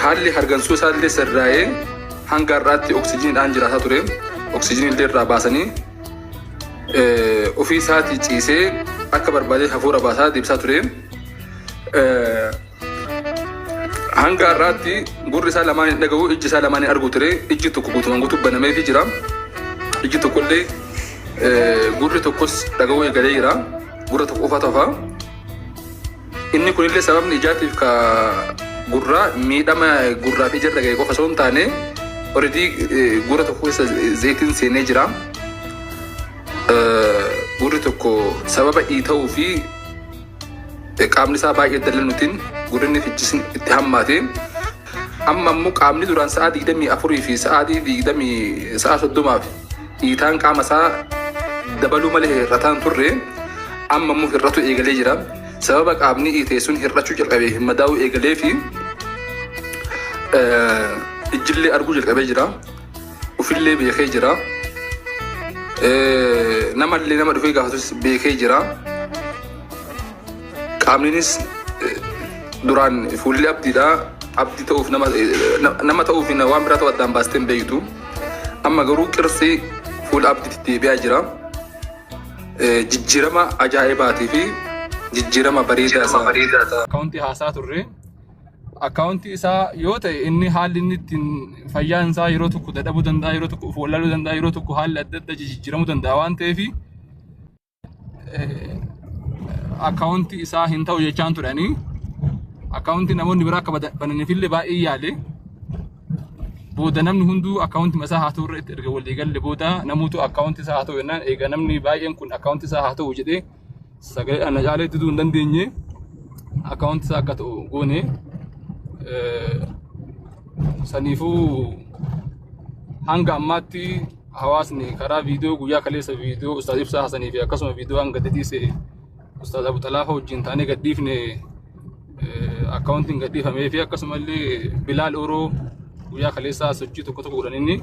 Haalli hargansuu isaallee sirraa'ee hanga har'aatti oksijiiniidhaan jiraataa ture. Oksijiinii illee irraa baasanii ofii isaatii ciisee akka barbaadee hafuura baasaa deebisaa ture. Hanga har'aatti gurri isaa lamaan hin dhaga'u, ijji isaa lamaan hin argu ture. Ijji tokko guutumaan guutuu banameefii jira. Ijji tokkollee gurri tokkos dhaga'uu eegalee jira. Gurra tokko qofatu hafa. Inni kunillee sababni ijaatiif ka gurraa miidhama gurraa fi ijarra ga'e qofa osoo hin taane already gurra tokko keessa zayitiin seenee jira. Gurri tokko sababa iita'uu fi qaamni isaa baay'ee dallanuutiin gurri inni ijjisni itti hammaate. Amma immoo qaamni duraan sa'aa 24 fi sa'aatii 20 sa'aa 30 fi dhiitaan qaama isaa dabaluu malee hir'ataa hin turre, amma immoo hir'atu eegalee jira. Sababa qaamni dhiite sun hir'achuu jalqabee hin madaa'uu eegalee fi ijjillee arguu jalqabee jira. Ufillee beekee jira. Namallee nama dhufee gaafatus beekee jira. Qaamninis duraan fuulli abdiidha. Abdii ta'uuf nama ta'uuf waan biraa ta'uu addaan baastee hin beektu. Amma garuu qirsi fuula abdiitti deebi'aa jira. Jijjiirama ajaa'ibaatii fi jijjiirama bareedaa isaa. Akkaawuntii haasaa turre. Akkaawuntii isaa yoo ta'e inni haalli inni ittiin fayyaan isaa yeroo tokko dadhabuu danda'a, yeroo tokko of wallaaluu danda'a, yeroo tokko haalli adda addaa jijjiiramuu danda'a waan ta'eef akkaawuntii isaa hin ta'u jechaan turanii, akkaawuntii namoonni biraa akka bananiifillee baay'ee yaale. Booda namni hunduu akkaawuntii isaa haa ta'u irratti erga walii galle booda namoota akkaawuntii isaa haa ta'u jennaan, egaa namni baay'een kun akkaawuntii isaa haa ta'u jedhee sagalee na caalee diduu hin dandeenye, akkaawuntii isaa akka ta'u goone. Saniifuu hanga ammaatti hawaasni karaa viidiyoo guyyaa kaleessa viidiyoo Ustaaz Ibsaa Hasanii fi akkasuma viidiyoo hanga dhiise Ustaaz Abu Xalaafa wajjin taanee gadhiifne akkaawuntiin gadhiifamee fi akkasumallee Bilaal Oroo guyyaa kaleessaa sochii tokko tokko godhan, inni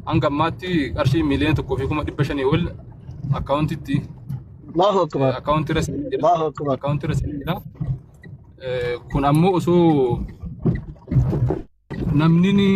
hanga ammaatti qarshii 1,500,000 ol akkaawuntitti Allahu Akbar. akkaawuntii irra seenee jira. Allahu Akbar. Akkaawuntii irra seenee jira. Kun ammoo osoo namni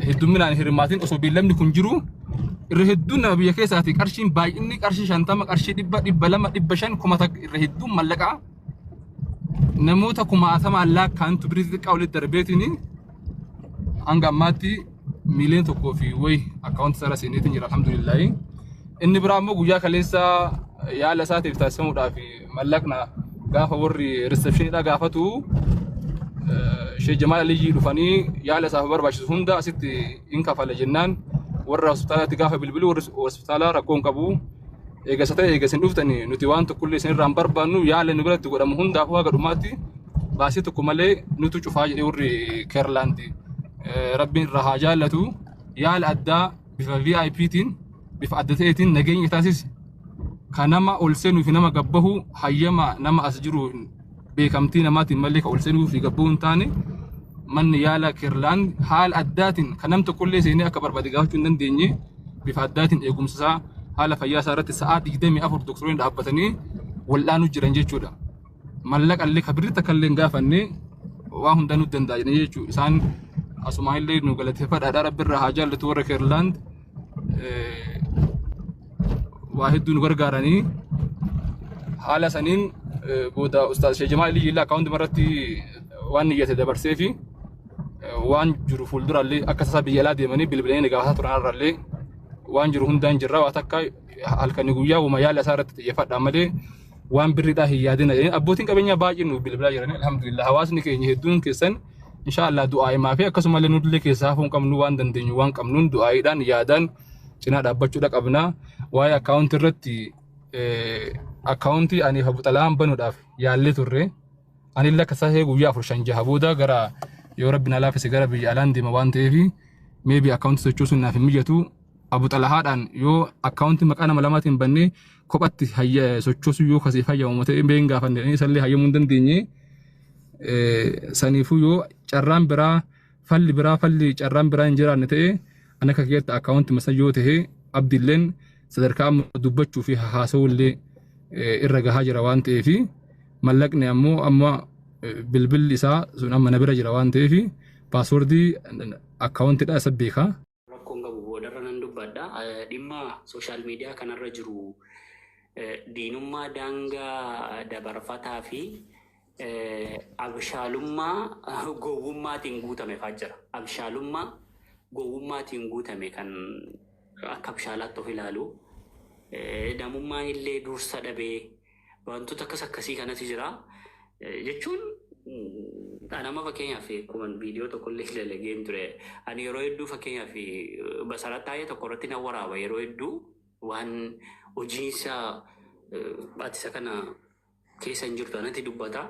heddumminaan hirmaatiin, osoo beellamni kun jiru, irra hedduun nama biyya keessaati qarshiin baay'inni qarshii 50, qarshii 100, 200, 500, 1000 irra hedduun mallaqaa namoota kumaatamaan lakkaa'antu birii xixiqqaa walitti darbeetiin hanga ammaatti miiliyoona 1 fi wayi akkaawunti isaarra seeneetiin jira, alhamdulillaahi. Inni biraa immoo guyyaa kaleessa yaala isaatiif taasifamuudhaaf mallaqna gaafa warri receptioniidhaa gaafatu, Sheekh Jamaal Aliyyii dhufanii yaala isaaf barbaachisu hunda asitti hin kafala jennaan, warra hospitaalaatti gaafa bilbilu warri hospitaalaa rakkoo hin qabu. Eega isa ta'e, eega isin dhuftanii nuti waan tokkollee isin irraa hin barbaannu, yaala nu biratti godhamu hundaafuu haga dhumaatti baasii tokko malee nutu cufaa jedhee warri Keerlaandi. Rabbiin irraa haa jaallatu, yaala addaa bifa VIPtiin, bifa adda ta'eetiin, nageenya taasis kan nama ol seenuu fi nama gabbahu hayyama nama as jiru beekamtii namaatiin malee kan ol seenuu fi gabbahuu hin taane, manni yaala Keerlaan haala addaatiin kan nam tokkollee seenee akka barbaade gaafachuu hin dandeenye, bifa addaatiin eegumsa isaa, haala fayyaa isaa irratti sa'aa 24 doktoroonni dhaabbatanii wal'aanuu jiran jechuudha. Mallaqa illee ka birri takka illee hin gaafanne, waa hundaa nu danda'a jedhanii jechuudha. Isaan asumaan illee nu galateeffadhaadha, Rabbi irraa haa jaallatu. Warra Keerlaand waa hedduu nu gargaaranii haala saniin booda Ustaaz Sheekh Jamaal Aliyyii illee akkaawunti irratti waan niyyate dabarsee fi waan jiru fuulduraallee akka tasaa biyya alaa deemanii bilbilanii gaafataa turan, irraallee waan jiru hundaan jirra, waa takka halkanii guyyaa wuma yaala isaa irratti xiyyeeffadhaa malee waan birriidhaa hin yaadina jedhanii abbootiin qabeenyaa baay'een nuuf bilbilaa jiranii. Alhamdulillah, hawaasni keenya hedduun keessan insha Allah du'aa'imaa fi akkasumallee nullee keessaa hafuu hin qabnu, waan dandeenyu waan qabnuun du'aa'iidhaan yaadaan cinaa dhaabbachuudha qabna. Waa'ee akkaawuntii irratti, akkaawuntii ani Abu Xalaan banuudhaaf yaallee turre. Anillee akka sahee guyyaa afur shan jaha booda gara yoo rabbi na laafise gara biyya alaan deema waan ta'eef, maybe akkaawuntii sochoosuun naaf hin mijatu. Abu Xalahaadhaan yoo akkaawuntii maqaa nama lamaatiin bannee kophatti sochoosuu yoo kasiif hayyamamu ta'e been gaafanne, isallee hayyamuu hin dandeenye. Saniifuu yoo carraan biraa, falli biraa, falli carraan biraa hin jiraanne ta'e, ani akka kiyyatti akkaawuntii masa yoo ta'e, abdiilleen sadarkaa amma dubbachuu fi haasa'uu illee irra gahaa jira waan ta'eef, mallaqni ammoo amma bilbilli isaa sun amma na bira jira waan ta'eef. Passwordii accountiidha isa beekaa. Rakkoon qabu boodarra nan dubbadha. Dhimma social media kanarra jiru diinummaa daangaa dabarfataa fi abshaalummaa gowwummaatiin guutame fa'aa jira. Abshaalummaa gowwummaatiin guutame kan akka abshaalaatti of ilaalu. Namummaan illee dursa dhabee wantoota akkas akkasii kanatu jira. Jechuun nama fakkeenyaaf akkuma viidiyoo tokko illee dalageen ture. Ani yeroo hedduu fakkeenyaaf Masarat Taayee tokko irratti nan waraaba, yeroo hedduu waan hojiinsa ati isa kana keessa hin jirtu anatti dubbata.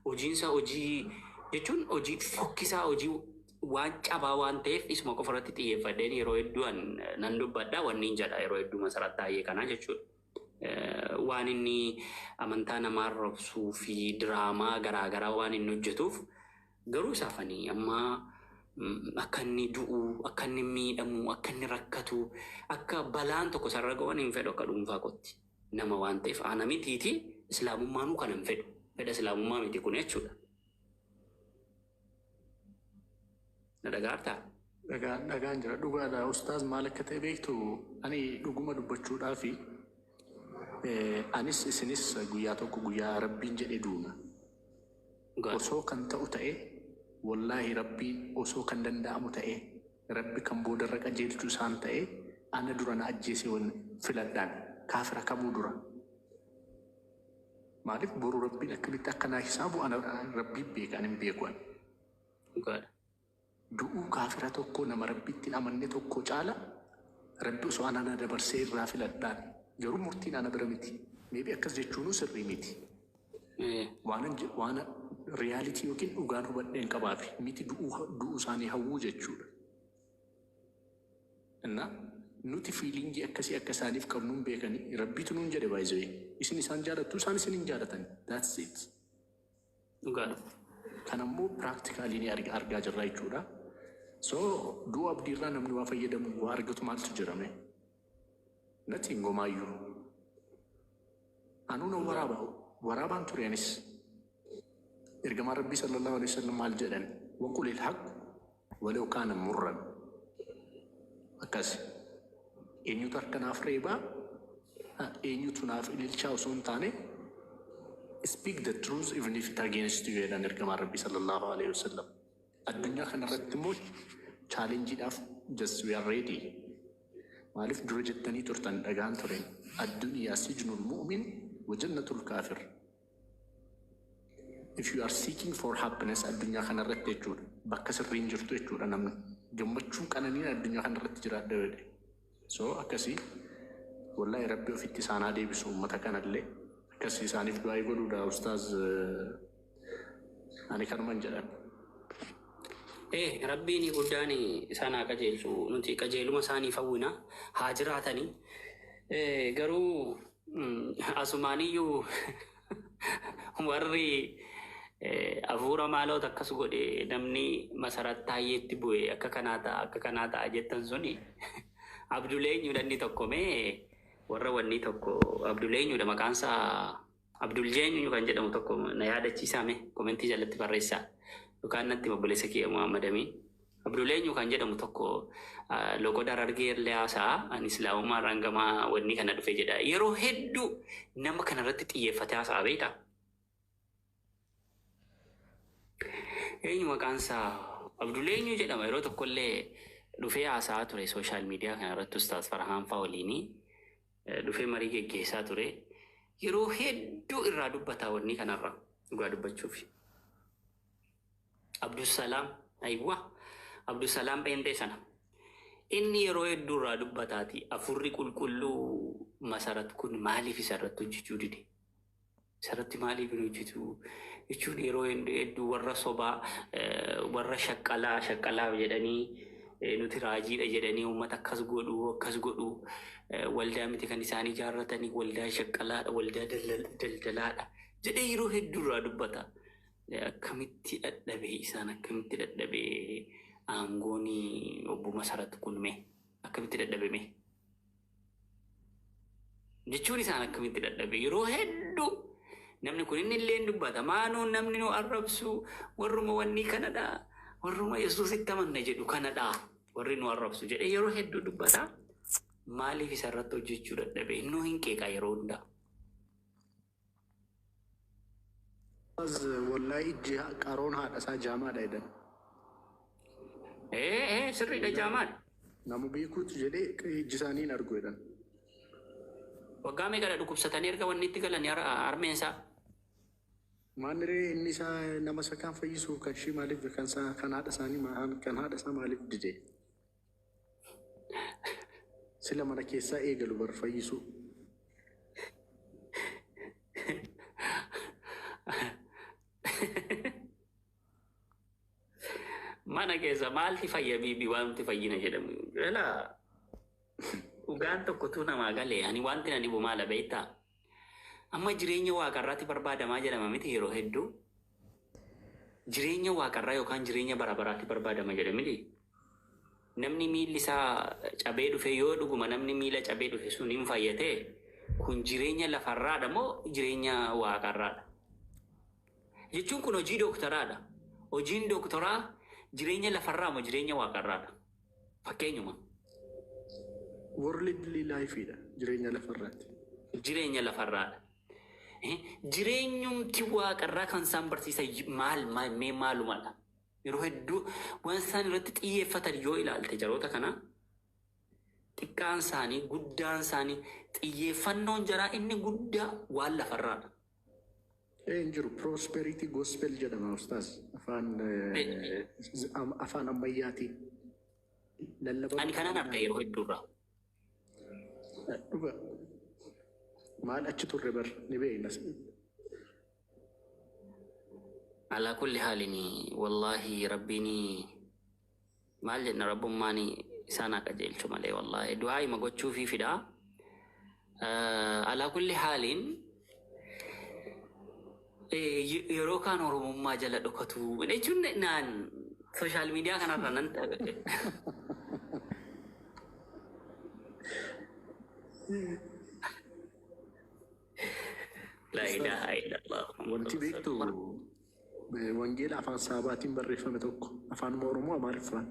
Hojiinsa hojii jechuun hojii fokkisaa, hojii waan cabaa waan ta'eef isuma qofa irratti xiyyeeffadheen yeroo hedduu nan dubbadha, wanni hin jedha yeroo hedduu Masarat Taayee kanaa jechuudha. Waan inni amantaa namaa arrabsuu fi diraamaa garaagaraa waan inni hojjetuuf garuu isaafanii amma akka inni du'u, akka inni miidhamu, akka inni rakkatu, akka balaan tokko sarara ga'uun hin fedhu akka dhuunfaa kootti. Nama waan ta'eef ana mitiiti, islaamummaanuu kana hin fedhu. Fedha islaamummaa miti kun jechuudha. Na dhagaartaa? Dhagaan dhagaan jira, dhugaadha ustaaz. Maal akka ta'e beektu, ani dhuguma dubbachuudhaafi anis isinis guyyaa tokko guyyaa rabbiin jedhe duuna. Dhugaadha. Osoo kan ta'u ta'e, wallaahi rabbiin osoo kan danda'amu ta'e, rabbi kan boodarra qajeelchuu isaan ta'e, ana dura na ajjeese wan filadhaan kaafira kamuu dura. Maaliif boru rabbiin akkamitti akka naa hisaabu ana rabbiin beeka, ani hin beeku ani. Dhugaadha. Du'uu kaafira tokko, nama rabbitti hin amanne tokko caala, rabbi osoo ana na dabarsee irraa filadhaan. Garuu murtiin ana bira miti. Maybe akkas jechuunuu sirrii miti. Waan reality yookiin dhugaan hubadheen qabaafi miti du'uu isaanii hawwuu jechuudha. Inna nuti feelingii akkasii akka isaaniif qabnuun beekanii rabbiitu nuun jedhe baay'isee isin isaan jaalattu, isaan isin hin jaalatan, that's it. Dhugaadha. Kan ammoo practically ni argaa jirra jechuudha. So du'uu abdiirraa namni waa fayyadamu, waa argatu maaltu jirame? Natti hin gomaayyuu. Anuu nan waraaba, waraabaan ture anis. Ergamaan Rabbii sallallahu alaihi wasallam maal jedhan? وقل الحق ولو كان مرا. Akkas. Eenyutu harka naaf reebaa? Eenyutu naaf ililchaa osoo hin taane, speak the truth even if it against you jedhan ergamaan Rabbii sallallahu alaihi wasallam. Addunyaa kanarratti immoo challengeiidhaaf just we are ready. Maaliif dura jettanii turtan, dhagaan ture. الدنيا سجن المؤمن وجنة الكافر. If you are seeking for happiness addunyaa kanarratti jechuudha. Bakka sirriin jirtu jechuudha namni. Gammachuun qananiin addunyaa kanarratti jiraadha jedhe. So akkasii, wallahi rabbi ofitti isaanaa deebisu uummata kanallee. Akkasii isaaniif du'aa godhuudha ustaaz, ani kanuman jedhan. Rabbiin guddaan isaan haa qajeelchu. Nuti qajeeluma isaaniif hawwina. Haa jiraatanii. Garuu asumaaniyyuu warri hafuura maaloota akkas godhe, namni Masarat Taayyeetti bu'e akka kanaa ta'a, akka kanaa ta'a jettan suni Abduleenyuudha inni tokko mee warra wanni tokko Abduleenyuudha maqaansaa, Abdul Jeenyu kan jedhamu tokko na yaadachiisaa mee, commentii jalatti barreessaa yookaan natti obboleessa kiyya Muhammad Amin. Abduleenyu kan jedhamu tokko loqoda Harargee illee haasa'a, ani islaamummaa irraan gamaa wanni kana dhufe jedha. Yeroo hedduu nama kana irratti xiyyeeffatee haasa'a, beektaa? Eenyu maqaan isaa? Abduleenyu jedhama, yeroo tokkollee dhufee haasa'aa ture social media kana irratti Ustaaz Farhaan fa'aa waliinii dhufee marii geggeessaa ture. Yeroo hedduu irraa dubbataa wanni kanarra dhugaa dubbachuuf. Abdusalaam, aywa, Abdusalaam Pheenxee sana. Inni yeroo hedduu irraa dubbataati, afurri qulqulluu Masarat kun maaliif isarratti hojjechuu dide? Isarratti maaliif hin hojjetu? Jechuun yeroo hedduu warra sobaa, warra shaqqalaa shaqqalaaf jedhanii, nuti raajiidha jedhanii uummata akkas godhu akkas godhu, waldaa miti kan isaan ijaarratanii, waldaa shaqqalaadha, waldaa daldalaadha jedhee yeroo hedduu irraa dubbata. Akkamitti dadhabee isaan, akkamitti dadhabee aangoon obbo Masarat kun mee, akkamitti dadhabe mee? Jechuun isaan akkamitti dadhabe, yeroo hedduu namni kun inni illee dubbata, maanuu namni nu arrabsu warruma wanni kanadha. Warruma Yesuusitti amanna jedhu kanadha warri nu arrabsu jedhee yeroo hedduu dubbata. Maaliif isa irratti hojjechuu dadhabe? Innuu hin qeeqa yeroo hundaa. Wallahi ijji qaroon haadha isaa jaamaadha jedhan. Ee, sirriidha, jaamaadha. Nama beekuutu jedhee ijji isaanii hin argu jedhan. Waggaa meeqadha dhukkubsatanii erga wanni itti galan harmeen isaa? Maaniree inni isaa nama isa kaan fayyisuuf kan ishee maaliif kan isaa kan haadha isaanii kan haadha isaa maaliif dide? Sila mana keessaa eegalu bar fayyisuu. Mana keessa maalti fayya biibi wanti fayyina jedhamu? Lala dhugaan tokkotu namaa galee ani wanti na dhibu maala beektaa? Amma jireenya waaqarraatti barbaadamaa jedhama miti yeroo hedduu. Jireenya waaqarraa yookaan jireenya bara baraatti barbaadama jedha miti. Namni miilli isaa cabee dhufe yoo dhuguma namni miila cabee dhufe sun hin fayyate, kun jireenya lafarraadha moo jireenya waaqarraadha? Jechuun kun hojii dooktaraadha. Hojiin dooktaraa jireenya lafarraa moo jireenya waaqarraadha? Fakkeenyuma. Worldly lifeidha jireenya lafarraatti. Jireenya lafarraadha. Jireenyumti waaqarraa kan isaan barsiisan maal maal mee maalumadha? Yeroo hedduu waan isaan irratti xiyyeeffatan yoo ilaalte, jaroota kana xiqqaan isaanii guddaan isaanii xiyyeeffannoon jaraa inni guddaa waan lafarraadha. Ee, hin jiru, prosperity gospel jedhama ustaaz, afaan ammayyaatiin. Lallaba. Ani kanan arga yeroo hedduurraa. Dhuga. Maal achi turre bar ni beekna. Alaa kulli haalin, wallaahi rabbiin maal jenna, rabbummaan isaan haa qajeelchu malee, wallaahi du'aa hima gochuufii fida. Alaa kulli haaliin yeroo kaan oromummaa jala dhokatu jechuun naan social media kanarra nan laa ilaaha illallah. Wanti beektu wangeela afaan saabaatiin barreeffame tokko, afaanuma Oromoo Amaariffaan.